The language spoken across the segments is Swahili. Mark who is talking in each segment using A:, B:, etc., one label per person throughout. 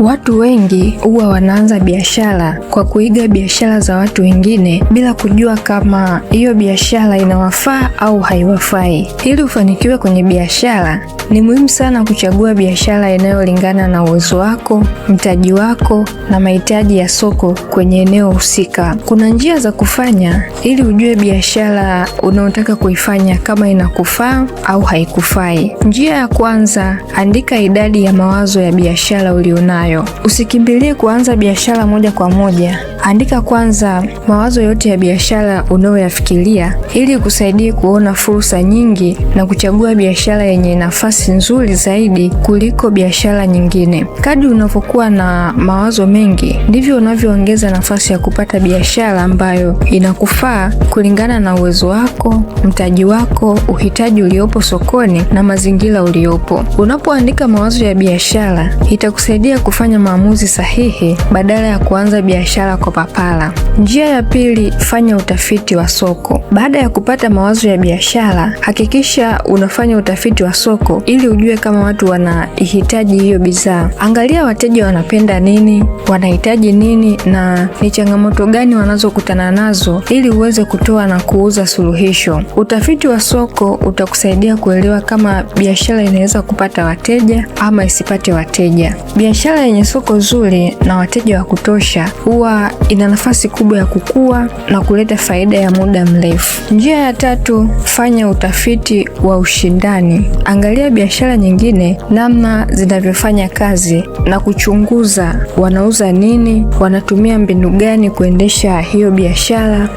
A: Watu wengi huwa wanaanza biashara kwa kuiga biashara za watu wengine bila kujua kama hiyo biashara inawafaa au haiwafai. Ili ufanikiwe kwenye biashara, ni muhimu sana kuchagua biashara inayolingana na uwezo wako, mtaji wako na mahitaji ya soko kwenye eneo husika. Kuna njia za kufanya ili ujue biashara unayotaka kuifanya kama inakufaa au haikufai. Njia ya kwanza, andika idadi ya mawazo ya biashara ulionayo. Usikimbilie kuanza biashara moja kwa moja. Andika kwanza mawazo yote ya biashara unayoyafikiria ili ikusaidie kuona fursa nyingi na kuchagua biashara yenye nafasi nzuri zaidi kuliko biashara nyingine. Kadri unavyokuwa na mawazo mengi, ndivyo unavyoongeza nafasi ya kupata biashara ambayo inakufaa kulingana na uwezo wako, mtaji wako, uhitaji uliopo sokoni na mazingira uliopo. Unapoandika mawazo ya biashara, itakusaidia kufanya maamuzi sahihi badala ya kuanza biashara kwa papara. Njia ya pili, fanya utafiti wa soko. Baada ya kupata mawazo ya biashara, hakikisha unafanya utafiti wa soko ili ujue kama watu wanahitaji hiyo bidhaa. Angalia wateja wanapenda nini, wanahitaji nini na ni changamoto gani wanazokutana nazo ili uweze kutoa na kuuza suluhisho. Utafiti wa soko utakusaidia kuelewa kama biashara inaweza kupata wateja ama isipate wateja. Biashara yenye soko zuri na wateja wa kutosha huwa ina nafasi kubwa ya kukua na kuleta faida ya muda mrefu. Njia ya tatu, fanya utafiti wa ushindani. Angalia biashara nyingine namna zinavyofanya kazi na kuchunguza wanauza nini, wanatumia mbinu gani kuendesha hiyo biashara,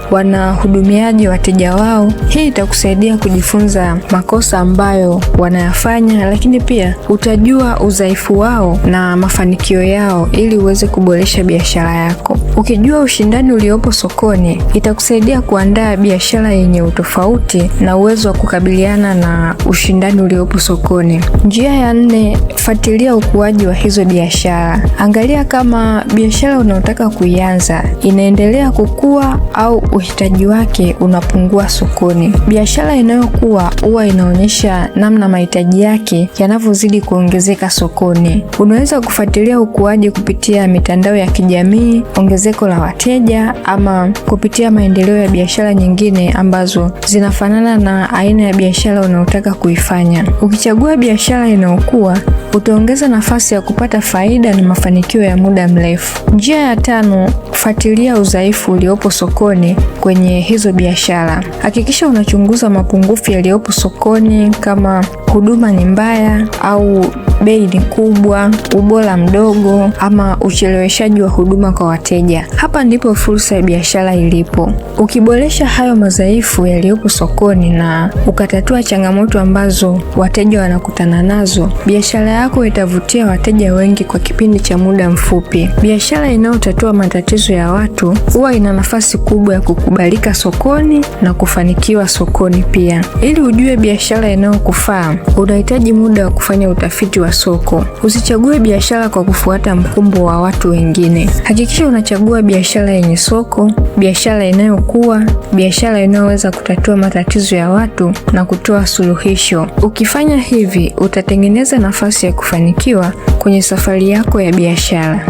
A: wanahudumiaje wateja wao. Hii itakusaidia kujifunza makosa ambayo wanayafanya, lakini pia utajua udhaifu wao na mafanikio yao ili uweze kuboresha biashara yako. Ukijua ushindani uliopo sokoni, itakusaidia kuandaa biashara yenye utofauti na uwezo wa kukabiliana na ushindani uliopo sokoni. Njia ya nne, fuatilia ukuaji wa hizo biashara. Angalia kama biashara unayotaka kuianza inaendelea kukua au uhitaji wake unapungua sokoni. Biashara inayokuwa huwa inaonyesha namna mahitaji yake yanavyozidi kuongezeka sokoni. Unaweza kufuatilia ukuaji kupitia mitandao ya kijamii, ongezeko la wateja ama kupitia maendeleo ya biashara nyingine ambazo zinafanana na aina ya biashara unayotaka kuifanya. Ukichagua biashara inayokuwa, utaongeza nafasi ya kupata faida na mafanikio ya muda mrefu. Njia ya tano, fuatilia udhaifu uliopo sokoni kwenye hizo biashara. Hakikisha unachunguza mapungufu yaliyopo sokoni kama huduma ni mbaya au bei ni kubwa, ubora mdogo ama ucheleweshaji wa huduma kwa wateja. Hapa ndipo fursa ya biashara ilipo. Ukiboresha hayo madhaifu yaliyopo sokoni na ukatatua changamoto ambazo wateja wanakutana nazo, biashara yako itavutia wateja wengi kwa kipindi cha muda mfupi. Biashara inayotatua matatizo ya watu huwa ina nafasi kubwa ya kukubalika sokoni na kufanikiwa sokoni pia. Ili ujue biashara inayokufaa, unahitaji muda wa kufanya utafiti wa soko. Usichague biashara kwa kufuata mkumbo wa watu wengine. Hakikisha unachagua biashara yenye soko, biashara inayokuwa, biashara inayoweza kutatua matatizo ya watu na kutoa suluhisho. Ukifanya hivi, utatengeneza nafasi ya kufanikiwa kwenye safari yako ya biashara.